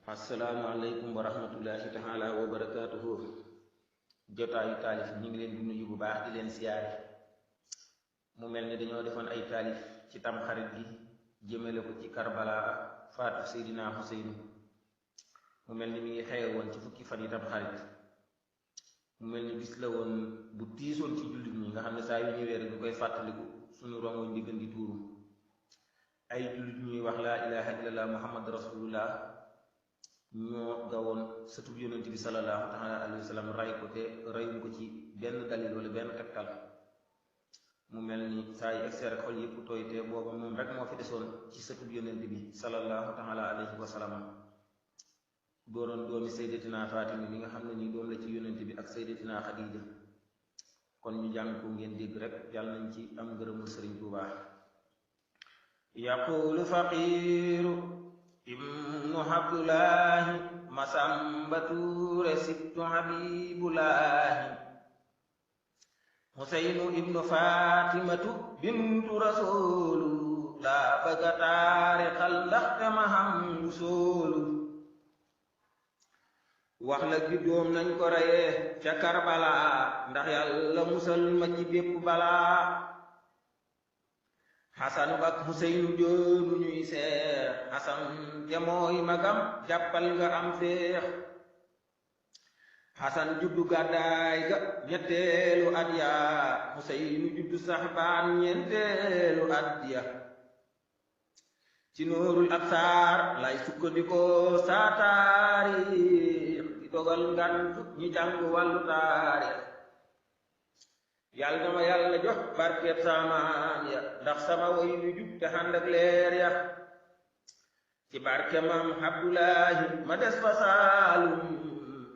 asalaamaaleykum wa rahmatullahi taala wa barakaatuhu. jotaayu taalif ñu ngi leen di nuyu bu baax di leen siyaare. mu mel ni dañoo defoon ay taalif ci tamxarit gi jëmale ko ci Karbala faatu Seydina Xuseynu. mu mel ni mi ngi xewe woon ci fukki fan yi tamxarit. mu mel ni bis la woon bu tiisoon ci jullit ñi nga xam ne saa yu ñëwee rek ñu koy fàttaliku suñu rongoñ di gën di tuuru. ay jullit ñuy wax laa ilaha illallah muhammad rasulullah ñoo gawoon sëtub yonent bi sallallahu taala alayhi wa sallam ray ko te rayuñ ko ci benn dalil wala benn tegtal. mu mel ni saa yu egsi rek xol yëpp tooy te booba moom rek moo fi desoon ci sëtub yonent bi sallallahu taala alayhi wa sallam dooroon doomi sayyidatina Fatima mi nga xam ne nii doom la ci yonent bi ak sayyidatina Xadija. kon ñu jàng ko ngeen dégg rek yàlla nañ ci am ngërëmul Sëriñ Tuubaa. yaqulu faqiiru ibnu abdullahi masamba tuure sibtu habibulahi huseynu ibnu fatimatu bintu rasulu laa bëgga taarixal ndaxte ma xam soolu wax la juddoom nañ ko reyee ca Karbala ndax yàlla musal ma ci bépp balaa xasanu ak Xuseynu joonu ñuy seex xasan ja mooy magam jàppal nga am féex xasan juddu gàddaay ga ñetteelu at ya Xuseynu juddu saxbaan ñeenteelu at ya ci nóorul absaar lay sukkandikoo saa taarix di dogal ngantu ñi jàng wàllu taarix yàlla dama yàlla jox barkeeb saamaan ya ndax sama woy yu jub te ànd ak leer ya ci barke maam Abdullahi ma des fa Saalum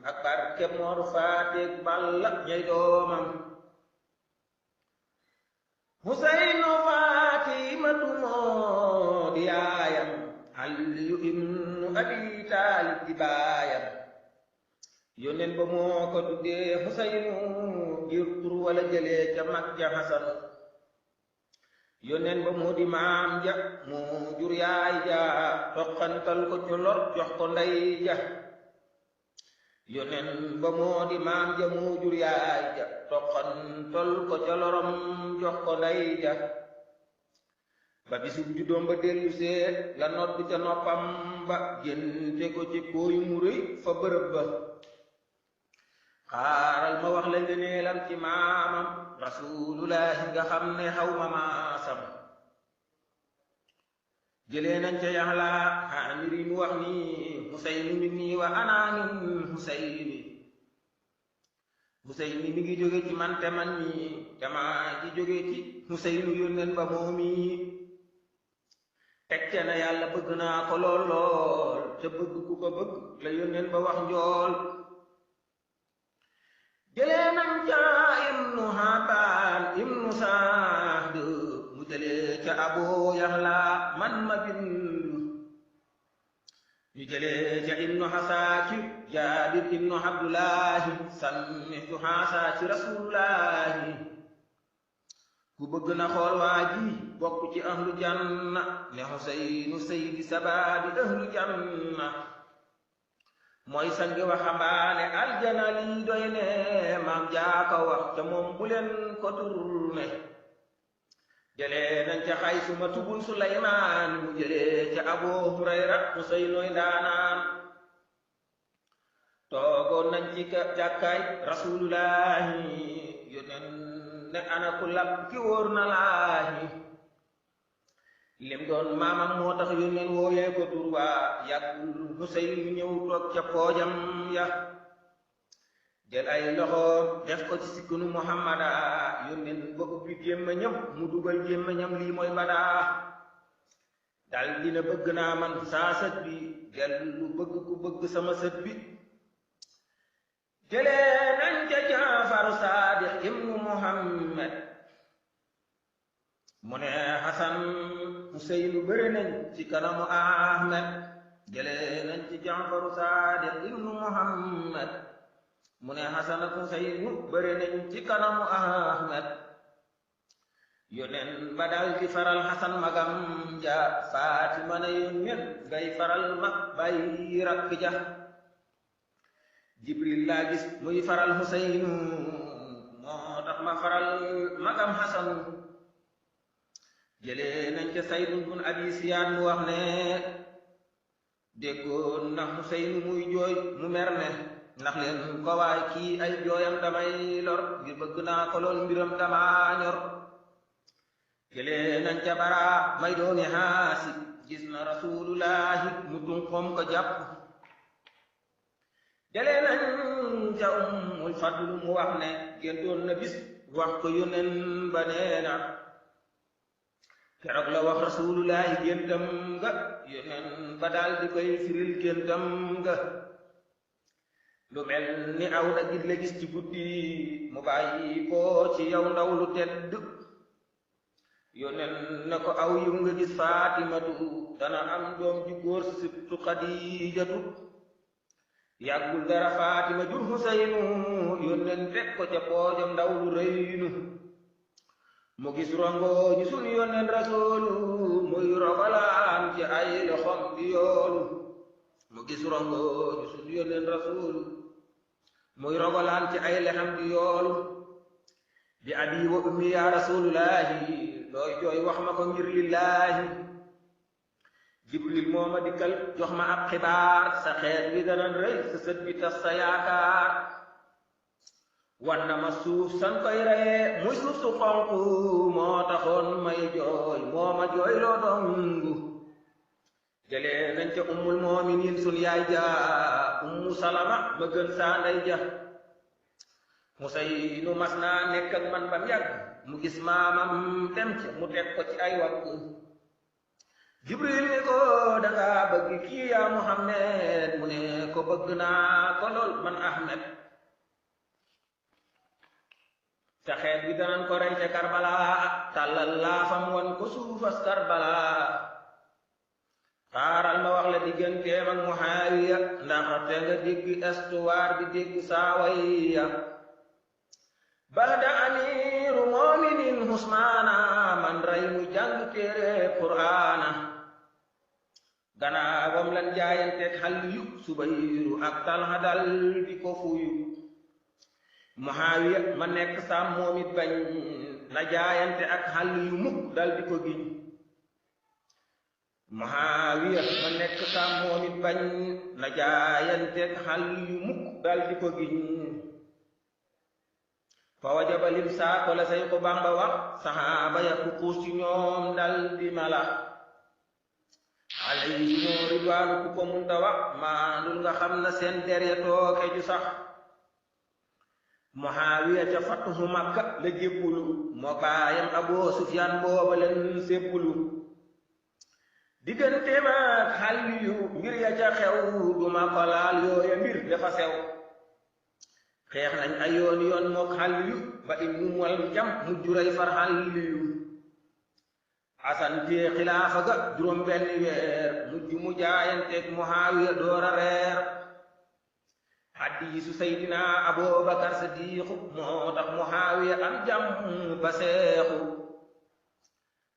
ak barkeeb Mor Faateeg Balla ñay doomam Huseynu Faatimatu moo di yaayam Aliyu ibnu Abi Taalib di baayam yónneen ba moo ko tuddee Xuseynu ngir tur wala jëlee ca mag ja Xasan yónneen ba moo di maam ja moo jur yaay ja toqantal ko ci lor jox ko ndey ja yónneen ba moo di maam ja moo jur yaay ja toqantal ko ca lorom jox ko ndey ja ba bisub juddoom ba dellu see la nodd ca noppam ba génte ko ci kooy mu rëy fa bërëb ba xaaral ma wax la ngëneelam ci maamam rasulullahi nga xam ne xaw ma maasam jëlee nañ ca yaxla xaamiri mu wax ni Xuseynu min nii wa ana min Xuseyni Xuseyni mi ngi jóge ci man te man mi te maa ji jóge ci Xuseynu yónneen ba moomi teg ca na yàlla bëgg naa ko lool lool te bëgg ku ko bëgg la yónneen ba wax njool jëlee nañ ca ibnu Habaan ibnu Saad mu jëlee ca Abu Yaxla man ma bindu ñu jëlee ca ibnu Hasaakir Jaabir ibnu Abdullahi sammitu haasa ci rasulullahi ku bëgg na xool waa ji bokk ci ahlu janna ne Xuseynu saydi sabaabi ahlu janna mooy sangi waxambaane aljana lii doy ne maam jaaka wax ca moom bu leen ko turne jëlee nañ ca Xaysuma tubun Suleymaan mu jëlee ca Abu Hurayra Xuseynoy ndaanaan toogoon nañ ci jàkkaay rasulullahi yónneen ne ana ku lab ki wóor na laahi lim doon maamam moo tax yónneen wooyee ko tur waa yàggul Xuseynu ñëw toog ca poojam ya jël ay loxoom def ko ci sikkunu Muhammada yónneen ba ubbi gémmiñam mu dugal gémmiñam lii mooy badaa dal dina bëgg naa man saa sët bi dellu bëgg ku bëgg sama sët bi jëlee nañ ca Jaafaru Saadiq ibnu Muhammad mu ne Xasan Xuseynu bëri nañ ci kanamu Ahmed jëlee nañ ci Jaafaru Saadiq ibnu Muhammad mu ne Xasan ak Xuseynu bëri nañ ci kanamu Ahmed yonen ba dal di faral Hasan magam ja Fatima na yonen ngay faral mag bàyyi rakk ja Jibril laa gis muy faral Huseynu moo tax ma faral magam Hasan jëlee nañ ca Sayd bun Abi Siyaad mu wax ne déggoon na Huseynu muy jooy mu mer ne ndax leen ko waay kii ay jooyam damay lor ngir bëgg naa ko lool mbiram dama ñor jëlee nañ ca Bara may doomi Haasi gis na Rasulullahi mu tunqoom ko jàpp jëlee nañ ca Ummul Fadl mu wax ne géntoon na bis wax ko yónnen ba nee na keroog la wax Rasulullahi géntam nga yónnen ba daal di koy firil géntam nga lu mel ni aw da gis la gis ci guddi mu bàyyi ko ci yow ndaw lu tedd yónnen na ko aw yu nga gis Faatimatu dana am doom ju góor sibtu Xadiijatu yàggul dara Faatima jur Huseynu yónnen teg ko ca poojam ndaw lu rëynu mu gis rongo ñu sun yónnen Rasuulu muy rogalaan ci ay loxom di yoolu mu gis rongo ñu sun yónnen Rasuulu muy rogalaan ci ay lexam di yoolu bi abi wa ummi ya Rasulullahi looy jooy wax ma ko ngir lillaahi Jibril moo ma dikkal jox ma ab xibaar sa xeet bi dana rëy sa sët bi tas sa yaakaar wan na ma suuf san koy reyee muy suuf su xonq moo taxoon may jooy moo ma jooy loo dongu jëlee nañ ca ummul moominiin sun yaay ja ummu Salama ma gën saa ndey ja Huseynu mas naa nekk ak man bam yàgg mu gis maamam dem ca mu teg ko ci ay wàgg Jibril ne ko danga bëgg kii yaa Muhammad mu ne ko bëgg naa ko lool man Ahmed ca xeet bi danañ ko rey ca Karbala tàllal laafam wan ko suufas Karbala xaaral ma wax la digganteem ak Muhaawiya ndax te nga dégg histoire bi dégg saawaya bada amiru moominin Usmaana man rey mu jàng téere Qur'aana gannaawam lan jaayanteeg Aliyu Subayru ak Talha dal di ko fuyu Muhaawiya ma nekk saam moom it bañ na jaayante ak Aliyu mukk dal di ko giñ Muhaawiya ma nekk saam moom it bañ na jaayanteeg Aliyu mukk dal di ko giñ fa wajaba lim saako la say ko Bamba wax saxaaba ya ku xuus ci ñoom dal di mala alayhimu ridwaanu ku ko munta wax maandul nga xam na seen der ya tooke ju sax Muhaawiya ca fatuhu Makka la jébbulu moo baayam Abu Sufyaan booba leen sébbulu digganteem ak Aliyu mbir ya ca xew duma ko laal yooya mbir dafa sew xeex nañ ay yoon yoon mook Aliyu ba Ibnu Muljam mujj rey far Aliyu Hasan tee xilaafa ga juróom benn weer mujj mu jaayanteeg Muhaawiya doora reer hadiisu Seydina Abubakar Sadiiqu moo tax Muhaawiya am jàmm ba seexu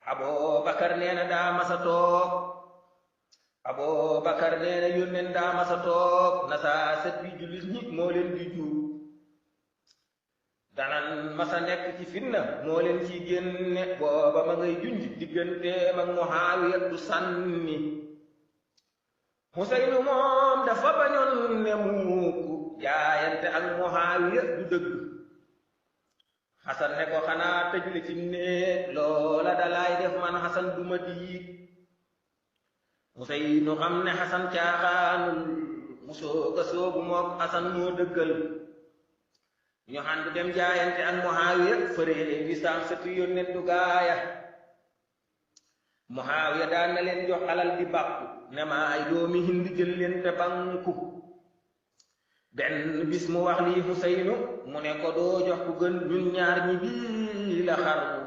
Abubakar nee na daa masa toog Abubakar nee na yónneen daa masa toog na saa set bi jullit ñi moo leen di jur danan masa nekk ci fitna moo leen ci génne booba ma ngay junj digganteem ak Muhaawiya du sànni Huseynu moom dafa bañoon ne mukk jaayante ak Muhaawiya du dëgg Hasan ne ko xanaa tëj la ci néeg loola dalaay def man Hasan duma diig Huseynu xam ne Hasan caaxaanul mu soog a soobu mook Hasan moo dëggal ñu ànd dem jaayante ak Muhaawiya fëree bi saam sëtu yónneen du gaaya Muhaawiya daan na leen jox alal di bàkku ne ma ay doomi Hind jël leen te banku benn bis mu wax lii Huseynu mu ne ko doo jox ku gën ñun ñaar ñi bii la xarnu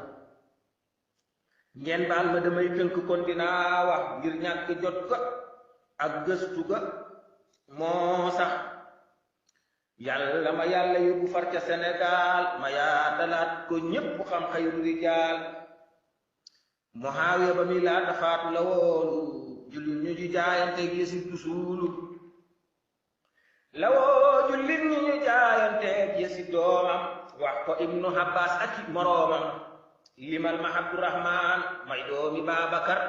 ngeen baal ma damay tënk kon dinaa wax ngir ñàkk jot ga ak gëstu ga moo sax yàlla ma yàlla yóbbu far ca Sénégal ma yaatalaat ko ñépp xam xayru rijaal Muhaawiya ba muy laata faatu la woolu jullit ñu ji jaayanteeg Yasiid du suulu la woo jullit ñu jaayanteeg Yasiid doomam wax ko ibnu Abbas ak moroomam limal ma Abdurahmaan may doomi Baabakar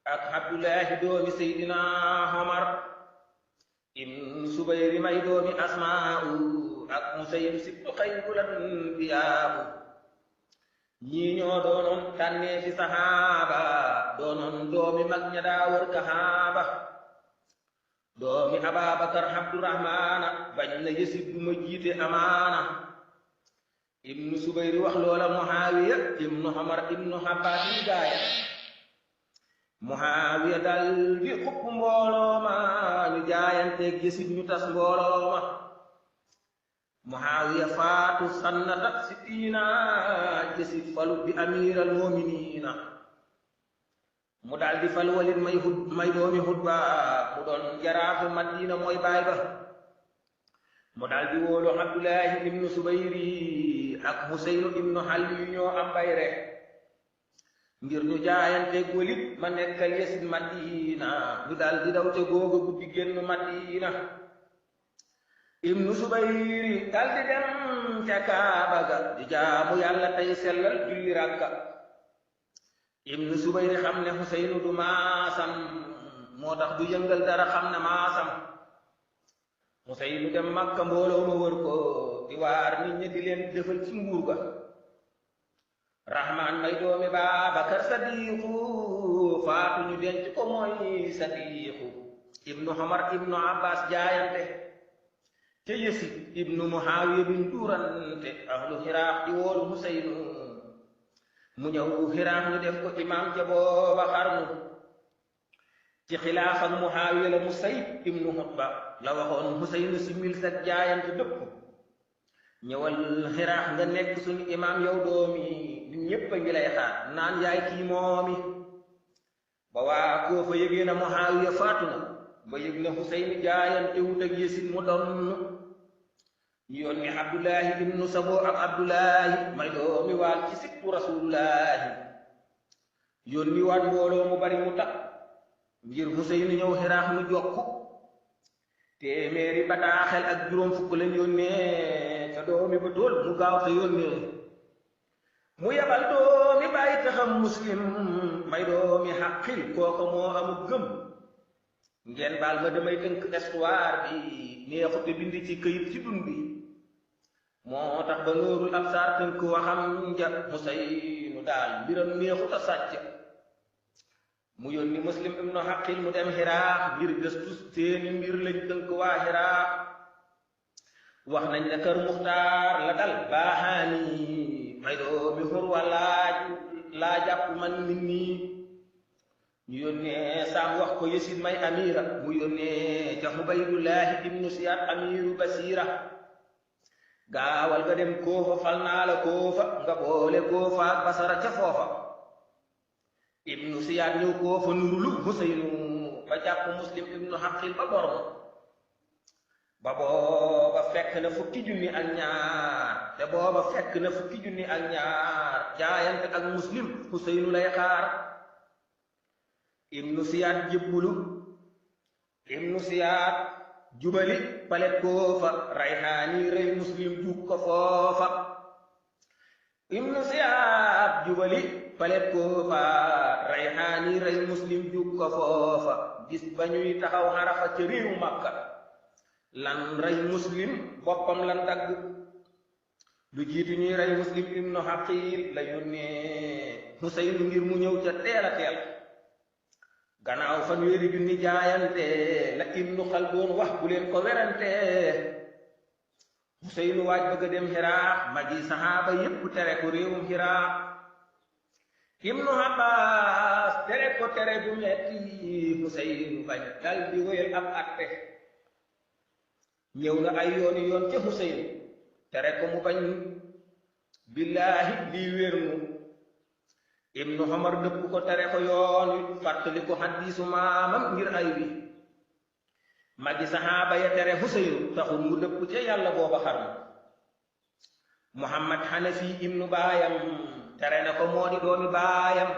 ak Abdullahi doomi Seydina Omar ibnu Subayri may doomi Asmaa'u ak Musayyib sibtu xayrul anbiyaa ñii ñoo doonoon tànnee fi saxaaba doonoon doomi mag ña daa wër kaxaaba doomi Ababakar Abdurahmaana bañ na Yasiid du ma jiite amaana ibnu Subayri wax loola Muhaawiya ibnu Omar ibnu Abbaas yi gaaya Muhaawiya dal di xupp mbooloo ma ñu jaayanteeg Yasiid ñu tas mbooloo ma Muhaawiya faatu sannata sittiina Yasiid falu bi amiiral mu'miniina mu daldi fal Walid may doomi Hutba mu doon jaraafu Madina mooy baay ba mu daldi wóolu Abdullahi ibnu Subayri ak Huseynu ibnu Ali ñoo am bayre ngir ñu jaayanteeg Walid ma nekkal Yasiid Madina ñu daldi daw ca googa guddi génn Madina ibnu Subayri daldi dem ca Kaaba ga di jaamu Yàlla tey sellal julli rakka ibnu Subayri xam ne Huseynu du maasam moo tax du yëngal dara xam ne maasam Huseynu dem Makka mbooloo ma wër ko di waar nit ñi di leen defal ci nguur ga Rahmaan may doomi Baabakar Sadiiqu faatu ñu denc ko mooy Sadiiqu ibnu Omar ibnu Abbas jaayante te Yasiid ibnu Muhaawiya bin durante ahlu Hiraaq di woolu Huseynu mu ñëw Hiraaq ñu def ko imaam ja booba xarnu ci xilaaf ak Muhaawiya la Musayyib ibnu Hutba la waxoon Huseynu si mil sa jaayante dëpp ñëwal Hiraaq nga nekk suñu imaam yow doomi nit ñépp a ngi lay xaar naan yaay kii moomi ba waa Koofa yëgee na Muhaawiya faatu na ba yëg na Huseynu jaayante wut ak Yasiid mu doon yónni Abdullahi ibnu Sabo ak Abdullahi may doomi waal ci sittu Rasulullahi yónni waat mbooloo mu bari mu tax ngir Huseynu ñëw Hiraaq mu jokku téeméeri bataaxel ak juróom fukk lañ yónnee ca doomi ba tool mu gaaw te yónnee mu yabal doomi bàyyi taxam Muslim may doomi xaqil kooka moo amu gëm ngeen baal ma damay tënk histoire bi neexute bind ci këyit ci dun bi moo tax ba Nuurul Absaar tënk waxam ja Huseynu daal mbiram neexut a sàcc mu yónni Muslim ibnu Haqil mu dem Hiraaq ngir gëstu seeni mbir lañ tënk waa Hiraaq wax nañ ne kër Muxtaar la dal baaxaani may doomi Xurwa laa jàpp man nit nii ñu yónnee Saam wax ko Yasiid may amira mu yónnee ca Ubaydullahi ibnu Siyaad amiru Basiira gaawal ga dem Koofa fal naa la Koofa nga boole Koofa ak Basara ca foofa ibnu Siyaad ñëw Koofa nurulu Huseynu ba jàpp Muslim ibnu Haqil ba borom ba booba fekk na fukki junni ak ñaar te booba fekk na fukki junni ak ñaar jaayante ak Muslim Huseynu lay xaar ibnu Siyaad jébbulu ibnu Siyaad jubali palet Koofa Rayhaani rey Muslim jug ko foofa ibnu Siyaad jubali palet Koofa Rayhaani rey Muslim jug ko foofa gis ba ñuy taxaw Arafa ca réewu Makka lan rey Muslim boppam lan dagg lu jiitu ñuy rey Muslim ibnu Haqil la yónnee Huseynu ngir mu ñëw ca teel a teel gannaaw fanweeri junni jaayante la ibnu Xaldoon wax bu leen ko werante Huseynu waaj bëgg a dem Hiraaq magi saxaaba yépp tere ko réewum Hiraaq ibnu Abbas tere ko tere bu metti Huseynu bañ dal di wéyal ab atte ñëw na ay yooni yoon ca Huseynu tere ko mu bañ billaahi lii wérnu ibnu Omar dëpp ko tere ko yoon wi fàttali ko hadiisu maamam ngir ay wi magi saxaaba ya tere Huseynu taxul mu dëpp ca yàlla booba xarnu Muhammad Hanafi ibnu baayam tere na ko moo di doomi baayam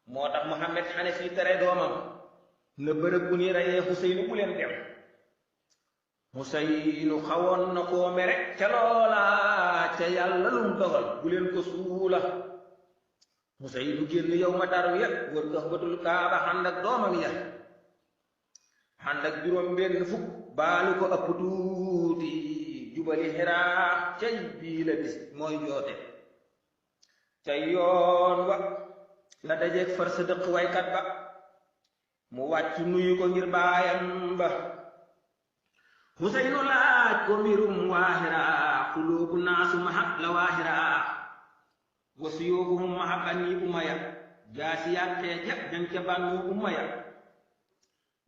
moo tax Muhammad Hanafi tere doomam na bërëb bu ñuy reyee Xuseynu bu leen dem. Xuseynu xawoon na koo mere ca loola ca yàlla lum dogal bu leen ko suula. Xuseynu génn yow ma tarwiya wër Kaxbatul Kaaba ànd ak doomam ya ànd ak juróom benn fukk baalu ko ëpp tuuti jubali Hiraa cay bii la bis mooy joote. ca yoon wa la dajeeg far sa dëq waykat ba mu wàcc nuyu ko ngir baayam ba. Xuseynu laaj ko mbirum waa Hiraa xuluubu naasu mahab la waa Hiraa wa suyuubuhum mahab Bani Umayya jaasi yàqee ja ñan ca Banu Umayya.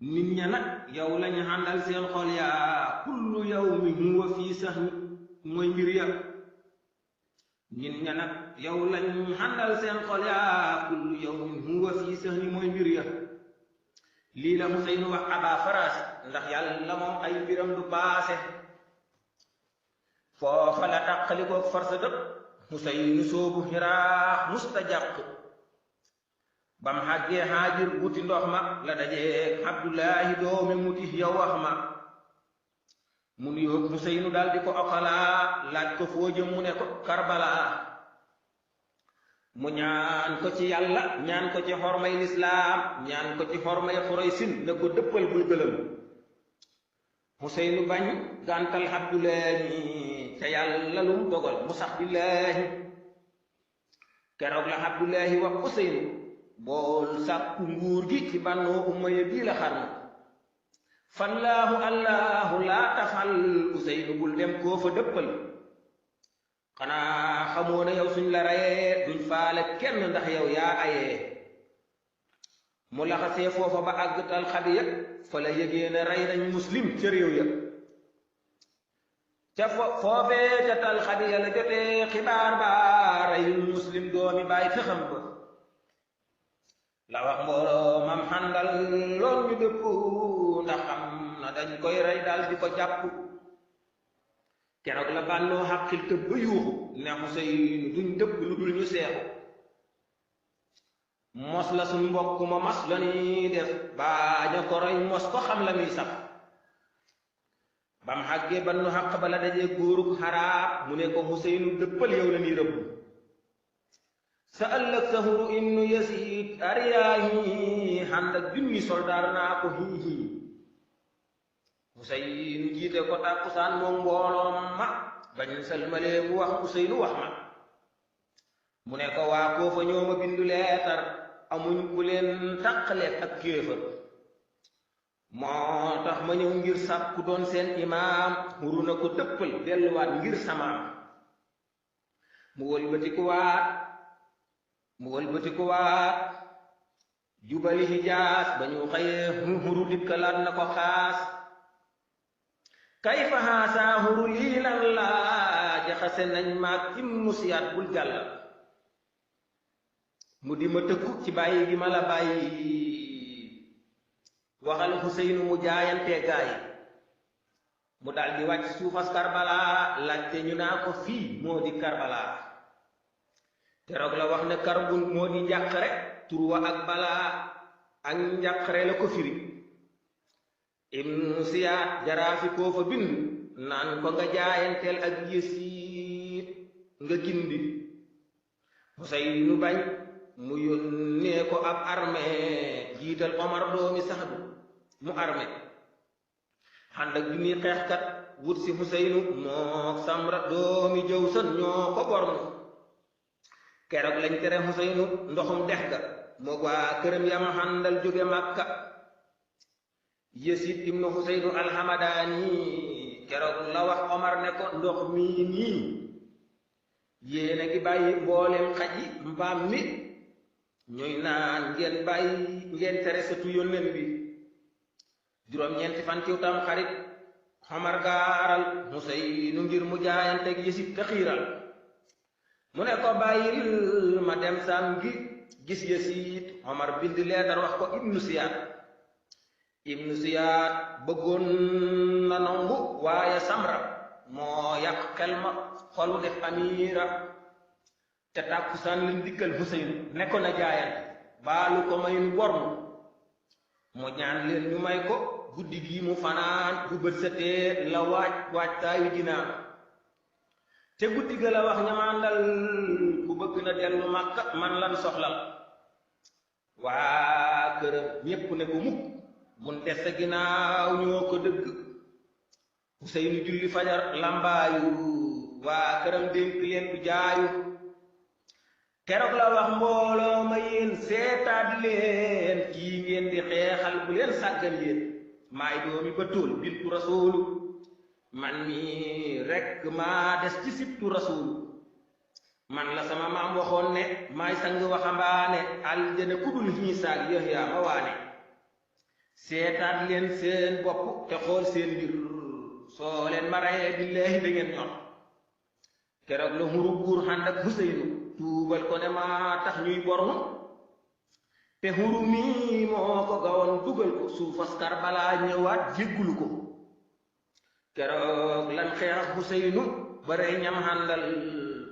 nit ña nag yow lañu àndal seen xol yaa kullu yawmin huwa fii sahmi mooy mbir ya. nit ña nag yow lañu àndal seen xol yaa kullu yawmin huwa fii sahmi mooy mbir ya. lii la Xuseynu wax Aba Faraas ndax yàlla moom ay mbiram du paase. foofa la tàqalikoog farsa dëpp Xuseynu soobu Hiraa mustajaq. bam xàggee Haajir wuti ndox ma la dajeeg Abdullahi doomi muti yow wax ma. mu nuyoo Xuseynu dal di ko okalaa laaj ko foo jëm mu ne ko Karbala. mu ñaan ko ci yàlla ñaan ko ci xormay lislaam ñaan ko ci xormay Xuraysin ne ko dëppal bul gëlëm. Xuseynu bañ gàntal Abdullahi ca yàlla lum dogal mu sax billaahi. keroog la Abdullahi wax Xuseynu bool sàkku nguur gi ci Banu Umayya bii la xarnu. fallaahu allahu laa tafal Xuseynu bul dem koo fa dëppal. xanaa xamoo ne yow suñ la rayee duñ faale kenn ndax yow yaa ayee. mu laxasee foofa ba àgg tal Xadiya fa la yëgee ne rey nañ Muslim ca réew ya. ca foofee ca tal Xadiya la jotee xibaar ba reyul Muslim doomi bàyyi fexam ba. la wax mbooloo mam xàndal lool ñu dëpp ndax xam na dañ koy rey dal di ko jàpp. keroog la bànnoo xaqil tëb ba yuuxu ne Xuseynu duñ dëpp lu dul ñu seexu. mos la suñ mbokk ma mas la ñuy def baaña ko roy mos ko xam la muy sax. bam xàggee bannu xaq ba la dajee góorug Xaraab mu ne ko Xuseynu dëppal yow la ñuy rëbb. sa ëllëg sa Huru ibnu Yasiid ariyaahi ànd ak junni soldaar naa ko hiihi. Xuseynu jiite ko tàkkusaan moom mbooloom ma bañ salmalee mu wax Xuseynu wax ma. mu ne ko waa koo fa ñoo ma bindu leetar amuñ ku leen tàqaleeg ak kéefër. moo tax ma ñëw ngir sàkku doon seen imaam. Huru na ko dëppal delluwaat ngir samaam. mu wëlbatikuwaat jubali Hijaas ba ñu xëyee Huru dikkalaat na ko xaas. kayfa haasaa Huru lii lan la jaxase nañ maag Ibnu Siyaad bul jàll. mu di ma tëkku ci bàyyi gi ma la bàyyi. waxal Xuseynu mu jaayantee gaay. mu dal di wàcc suufas Karbala laajte ñu naa ko fii moo di Karbala. keroog la wax ne karbun moo di njàqare tur wa ak balaa ak njàqare la ko firi. Ibnu Siyaad jaraafi koo fa bind naan ko nga jaayanteel ak Yasiid nga gindi. Xuseynu bañ mu yónnee ko ab armée jiital Omar doomi Saxdu mu armée. ànd ak junni xeexkat wut si Xuseynu mook Samra doomi Jawsan ñoo ko bornu. keroog lañ tere Xuseynu ndoxum dex ga moog waa këram yam xàndal jóge Makka. Yasiid ibnu Xuseynu alhamadaani keroog la wax Omar ne ko ndox mii nii yéen a ngi bàyyi mboolem xaj yi mbaam mi ñuy naan ngeen bàyyi ngeen tere sëtu yónneen bi. juróom-ñeenti fan ciw tam xarit Omar gaaral Xuseynu ngir mu jaayanteeg Yasiid te xiiral. mu ne ko bàyyil ma dem saam gi gis Yasiid. Omar bind leetar wax ko Ibnu Siyaad. Ibnu Siyaad bëggoon na nangu waaye Samra moo yàq xel ma xolu def amiira. te tàkkusaan lañ dikkal Xuseynu ne ko na jaayante baalu ko may nu bornu mu ñaan leen ñu may ko guddi gi mu fanaan bu bët setee la waajtaayu dinaa te guddi ga la wax ñamandal ku bëgg na dellu Makka man lan soxlal waa këram ñépp ne ko mukk mun des sa ginnaaw ñoo ko dëgg Useynu julli fajar lambaayu waa këram dénk leen du jaayu keroog la wax mbooloo ma yéen seetaat leen kii ngeen di xeexal bu leen sàggan yéen maay doomi Batool bintu Rasuulu man mi rekk maa des ci sibtu Rasuulu man la sama maam waxoon ne maay sang waxambaane aljana kudul Iisaa ak Yahya ma waane seetaat leen seen bopp te xool seen mbir soo leen ma rayee billaahi da ngeen ñor keroog la huru buur ànd ak Useynu tuubal ko ne maa tax ñuy bornu te huru mi moo ko gawoon dugal ko suufas Karbala ñëwaat jéggulu ko keroog lan xeex ak Useynu ba rey ñam àndal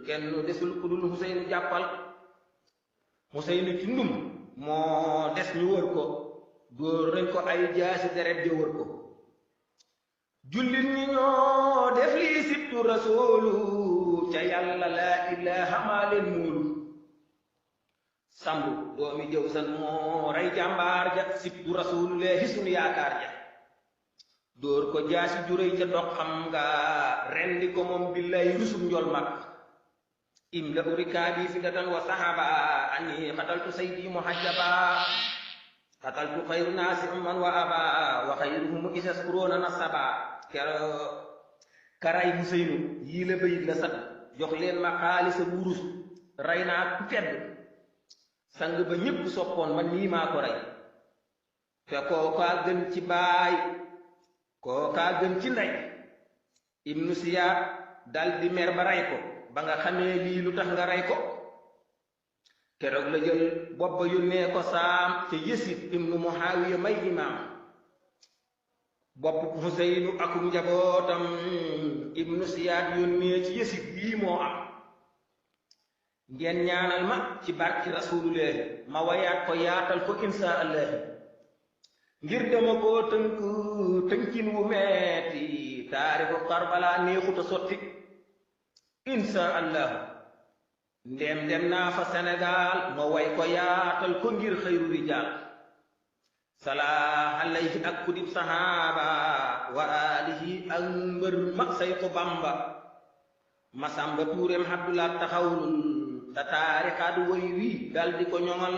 kenn desul ku dul Useynu jàppal Useynu ci ndum moo des ñu wër ko dóor nañ ko ay jaasi deret ja wër ko jullit ñi ñoo def lii sibtu Rasuulu ca yàlla laa ilaaha maa leen muulu Sambu doomi jëw san moo rey jàmbaar ja sibtu Rasuulullaahi sunu yaakaar ja dóor ko jaasi juréy ca dox xam nga rendi ko moom billaahi rusum njol mag im la urikaabi fidatan wa sahaba ani xataltu saydi muhajjaba xataltu xayru naasi umman wa aba wa xayruhum isas kuroona nasaba kero karay Useynu yii la bayit la sat jox leen ma xaalisa wurus rey naa ku tedd sang ba ñépp soppoon man nii maa ko rey te kookaa gën ci baay kookaa gën ci ndey ibnu Siyaad dal di mer ba rey ko ba nga xamee lii lu tax nga rey ko keroog la jël bopp ba yónnee ko Saam ca Yësid ibnu Muhaawiya may imaam bopp Useynu akum njabootam ibnu Siyaad yónnee ci Yësid bii moo am ngeen ñaanal ma ci barki Rasuulullaahi ma wayaat ko yaatal ko inshaa Allaahi ngir dama koo tënkin wu meeti taarixu Karbala neexuta sotti inshaa Allaahu ndem dem naa fa Sénégal ma way ko yaatal ko ngir xayru rijaal salaa alayhi ak kudib sahaaba wa alihi ak mbër mag say ko Bamba Masamba Tuureem Abdulaat taxawlul ta taarixaat way wi dal di ko ñoŋal